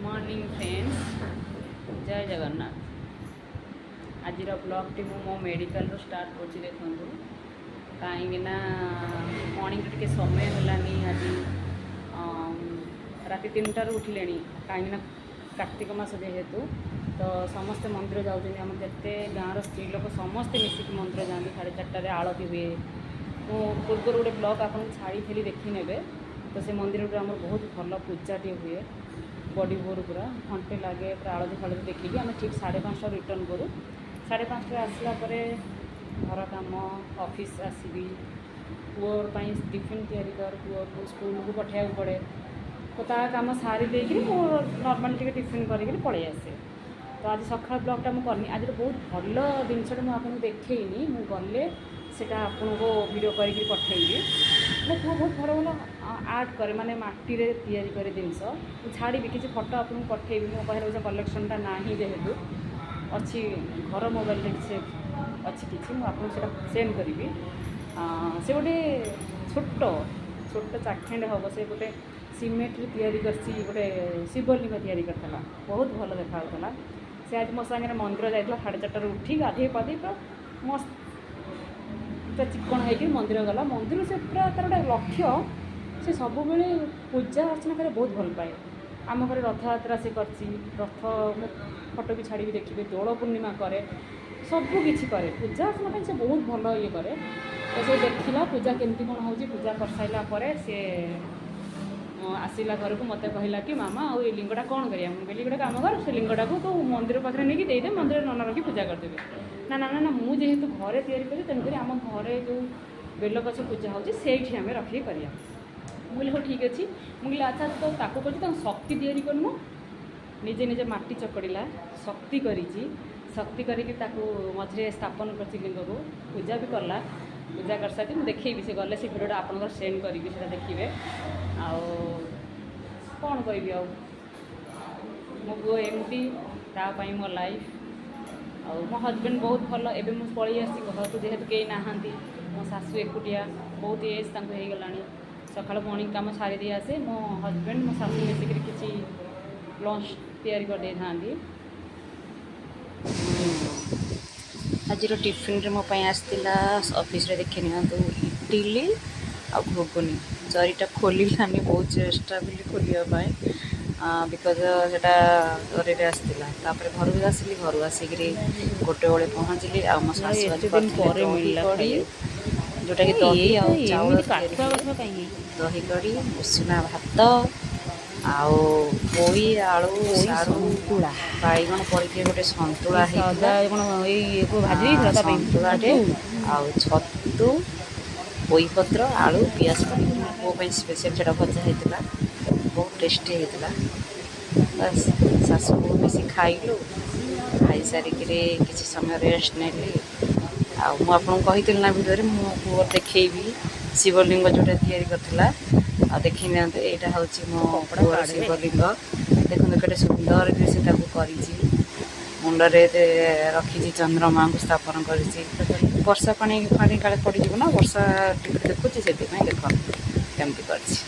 Morning friends, ଜୟ ଜଗନ୍ନାଥ। ଆଜିର ବ୍ଲଗ୍ଟି ମୁଁ ମୋ ମେଡ଼ିକାଲରୁ ଷ୍ଟାର୍ଟ କରୁଛି, ଦେଖନ୍ତୁ। କାହିଁକିନା ମର୍ଣ୍ଣିଂରେ ଟିକେ ସମୟ ହେଲାନି। ଆଜି ରାତି 3ଟାରୁ ଉଠିଲେଣି, କାହିଁକିନା କାର୍ତ୍ତିକ ମାସ ଯେହେତୁ ତ ସମସ୍ତେ ମନ୍ଦିର ଯାଉଛନ୍ତି। ଆମର ଯେତେ ଗାଁର ସ୍ତ୍ରୀ ଲୋକ ସମସ୍ତେ ମିଶିକି ମନ୍ଦିର ଯାଆନ୍ତି। 4:30ରେ ଆଳତି ହୁଏ। ମୁଁ ପୂର୍ବରୁ ଗୋଟେ ବ୍ଲଗ୍ ଆପଣଙ୍କୁ ଛାଡ଼ିଥିଲି, ଦେଖିନେବେ। ତ ସେ ମନ୍ଦିରରେ ଆମର ବହୁତ ଭଲ ପୂଜାଟିଏ ହୁଏ। ବଡ଼ି ଭୋରୁ ପୁରା ଘଣ୍ଟେ ଲାଗେ। ପୁରା ଆଳତି ଫାଳତି ଦେଖିକି ଆମେ ଠିକ୍ 5:30 ରିଟର୍ଣ୍ଣ କରୁ। 5:30ରେ ଆସିଲା ପରେ ଘର କାମ, ଅଫିସ୍ ଆସିବି, ପୁଅ ପାଇଁ ଟିଫିନ୍ ତିଆରି କର, ପୁଅକୁ ସ୍କୁଲକୁ ପଠାଇବାକୁ ପଡ଼େ। ତ ତା କାମ ସାରି ଦେଇକିରି ମୁଁ ନର୍ମାଲି ଟିକେ ଟିଫିନ୍ କରିକିରି ପଳେଇ ଆସେ। ତ ଆଜି ସକାଳ ବ୍ଲଗ୍ଟା ମୁଁ କରିନି। ଆଜିର ବହୁତ ଭଲ ଜିନିଷଟା ମୁଁ ଆପଣଙ୍କୁ ଦେଖେଇନି। ମୁଁ ଗଲେ ସେଇଟା ଆପଣଙ୍କୁ ଭିଡ଼ିଓ କରିକି ପଠେଇବି। ମୋ ପୁଅ ବହୁତ ଭଲ ଭଲ ଆର୍ଟ କରେ, ମାନେ ମାଟିରେ ତିଆରି କରେ ଜିନିଷ। ମୁଁ ଛାଡ଼ିବି, କିଛି ଫଟୋ ଆପଣଙ୍କୁ ପଠେଇବି। ମୋ ପାଖରେ ସେ କଲେକ୍ସନ୍ଟା ନାହିଁ ଯେହେତୁ, ଅଛି ଘର ମୋବାଇଲରେ କିଛି ଅଛି କିଛି, ମୁଁ ଆପଣଙ୍କୁ ସେଇଟା ସେଣ୍ଡ କରିବି। ସେ ଗୋଟେ ଛୋଟ ଛୋଟ ଚାଖେଣ୍ଡେ ହେବ, ସେ ଗୋଟେ ସିମେଣ୍ଟରେ ତିଆରି କରିଛି, ଗୋଟେ ଶିବଲିଙ୍ଗ ତିଆରି କରିଥିଲା। ବହୁତ ଭଲ ଦେଖାଯାଉଥିଲା। ସେ ଆଜି ମୋ ସାଙ୍ଗରେ ମନ୍ଦିର ଯାଇଥିଲା। 4:30ରୁ ଉଠି ଗାଧେଇ ପାଧେଇ ପୁରା ମସ୍ତ, ପୁରା ଚିକ୍କଣ ହେଇକି ମନ୍ଦିର ଗଲା। ମନ୍ଦିର ସେ ପୁରା ତାର ଗୋଟେ ଲକ୍ଷ୍ୟ, ସେ ସବୁବେଳେ ପୂଜା ଅର୍ଚ୍ଚନା କରିବାକୁ ବହୁତ ଭଲ ପାଏ। ଆମ ଘରେ ରଥଯାତ୍ରା ସେ କରିଛି, ରଥ ମୁଁ ଫଟୋ ବି ଛାଡ଼ିବି, ଦେଖିବେ। ଦୋଳ ପୂର୍ଣ୍ଣିମା କରେ, ସବୁ କିଛି କରେ। ପୂଜା ଅର୍ଚ୍ଚନା ପାଇଁ ସେ ବହୁତ ଭଲ ଇଏ କରେ। ତ ସେ ଦେଖିଲା ପୂଜା କେମିତି କ'ଣ ହେଉଛି। ପୂଜା କରିସାରିଲା ପରେ ସେ ଆସିଲା ଘରକୁ, ମୋତେ କହିଲା କି ମାମା, ଆଉ ଏ ଲିଙ୍ଗଟା କ'ଣ କରିବା? ମୁଁ କହିଲି, ଗୋଟେ କାମ କର, ସେ ଲିଙ୍ଗଟାକୁ ତୁ ମନ୍ଦିର ପାଖରେ ନେଇକି ଦେଇଦେ, ମନ୍ଦିରରେ ନନା ରଖି ପୂଜା କରିଦେବେ। ନା ନା ନା ନା, ମୁଁ ଯେହେତୁ ଘରେ ତିଆରି କରିବି, ତେଣୁକରି ଆମ ଘରେ ଯେଉଁ ବେଲଗଛ ପୂଜା ହେଉଛି, ସେଇଠି ଆମେ ରଖିକି କରିବା। ମୁଁ କହିଲି, ହଉ, ଠିକ୍ ଅଛି। ମୁଁ କହିଲି, ଆଚ୍ଛା, ତ ତାକୁ କହୁଛି ତାଙ୍କୁ ଶକ୍ତି ତିଆରି କରୁନୁ। ନିଜେ ନିଜେ ମାଟି ଚକଡ଼ିଲା, ଶକ୍ତି କରିଛି। ଶକ୍ତି କରିକି ତାକୁ ମଝିରେ ସ୍ଥାପନ କରିଛି ଲିଙ୍ଗକୁ, ପୂଜା ବି କଲା। ପୂଜା କରିସାରିକି ମୁଁ ଦେଖେଇବି, ସେ ଗଲେ ସେ ଭିଡ଼ିଓଟା ଆପଣଙ୍କର ସେଣ୍ଡ କରିବି, ସେଇଟା ଦେଖିବେ। ଆଉ କ'ଣ କହିବି ଆଉ, ମୋ ପୁଅ ଏମିତି, ତା ପାଇଁ ମୋ ଲାଇଫ୍। ଆଉ ମୋ ହଜବେଣ୍ଡ ବହୁତ ଭଲ। ଏବେ ମୁଁ ପଳେଇ ଆସିଛି ଘରକୁ, ଯେହେତୁ କେହି ନାହାନ୍ତି। ମୋ ଶାଶୁ ଏକୁଟିଆ, ବହୁତ ଏଜ୍ ତାଙ୍କୁ ହେଇଗଲାଣି। ସକାଳୁ ମର୍ଣ୍ଣିଂ କାମ ସାରି ଦେଇ ଆସେ, ମୋ ହଜବେଣ୍ଡ ମୋ ଶାଶୁ ମିଶିକିରି କିଛି ଲଞ୍ଚ ତିଆରି କରିଦେଇଥାନ୍ତି। ଆଜିର ଟିଫିନରେ ମୋ ପାଇଁ ଆସିଥିଲା ଅଫିସରେ, ଦେଖି ନିଅନ୍ତୁ, ଇଟିଲି ଆଉ ଘୁଗୁନି। ଜରିଟା ଖୋଲିଲାନି, ବହୁତ ଚେଷ୍ଟା କଲି ଖୋଲିବା ପାଇଁ, because ସେଇଟା ଜରିରେ ଆସିଥିଲା। ତାପରେ ଘରକୁ ଆସିଲି। ଘରୁ ଆସିକିରି ଗୋଟେ ବେଳେ ପହଞ୍ଚିଲି। ଆଉ ମୋ ଶାଶୁ ଆଜି ଏତେ ଦିନ କରିଥିଲେ ପରେ ଦହି ମିଳିଲା କଡ଼ି, ଖାଇବାକୁ। ଯେଉଁଟାକି ଦହି ଆଉ ଚାଉଳ ଏମିତି ତିଆରି କାଠୁଆ ହୁଏ। ଗଛ କାହିଁକି ହେଇଛି? ଦହି କଡ଼ି, ଉଷୁନା ଭାତ ଆଉ ପୋଇ, ଆଳୁ, ପୋଇ ସାରୁ, ସନ୍ତୁଳା। ବାଇଗଣ ପଡ଼ିକି ଗୋଟେ ସନ୍ତୁଳା ଏଇ ହେଇଥିଲା। ସଦା କ'ଣ ଏଇ ଇଏକୁ ଭାଜି ଦେଇଥିଲା ତା ପାଇଁ ସନ୍ତୁଳାଟେ ଛତୁ। ଆଉ ଛତୁ, ପୋଇପତ୍ର, ଆଳୁ, ପିଆଜ ପଡ଼ିକି ମୋ ପୁଅ ପାଇଁ ସ୍ପେଶିଆଲ୍ ସେଇଟା ଭଜା ହେଇଥିଲା। ବହୁତ ଟେଷ୍ଟି ହେଇଥିଲା। ବାସ୍, ଶାଶୁ ବୋହୂ ମିଶି ଖାଇଲୁ। ଖାଇସାରିକିରି କିଛି ସମୟ ରେଷ୍ଟ ନେଲି। ଆଉ ମୁଁ ଆପଣଙ୍କୁ କହିଥିଲି ନା ଭିଡ଼ିଓରେ, ମୁଁ ପୁଅ ଦେଖେଇବି ଶିବଲିଙ୍ଗ ଯେଉଁଟା ତିଆରି କରିଥିଲା। ଆଉ ଦେଖି ନିଅନ୍ତୁ, ଏଇଟା ହେଉଛି ମୋ କପଡ଼ା ପୁଅର କାଢ଼ିବେ। ଶିବଲିଙ୍ଗ। ଦେଖନ୍ତୁ କେତେ ସୁନ୍ଦର ବି ସେ ତାକୁ କରିଛି। ମୁଣ୍ଡରେ ରଖିଛି, ଚନ୍ଦ୍ରମାଙ୍କୁ ସ୍ଥାପନ କରିଛି। ବର୍ଷା ପାଣି ଫାଣି କାଳେ ପଡ଼ିଯିବ ନା, ବର୍ଷା ଟିକେ ଦେଖୁଛି, ସେଥିପାଇଁ ଦେଖନ୍ତୁ କେମିତି କରିଛି।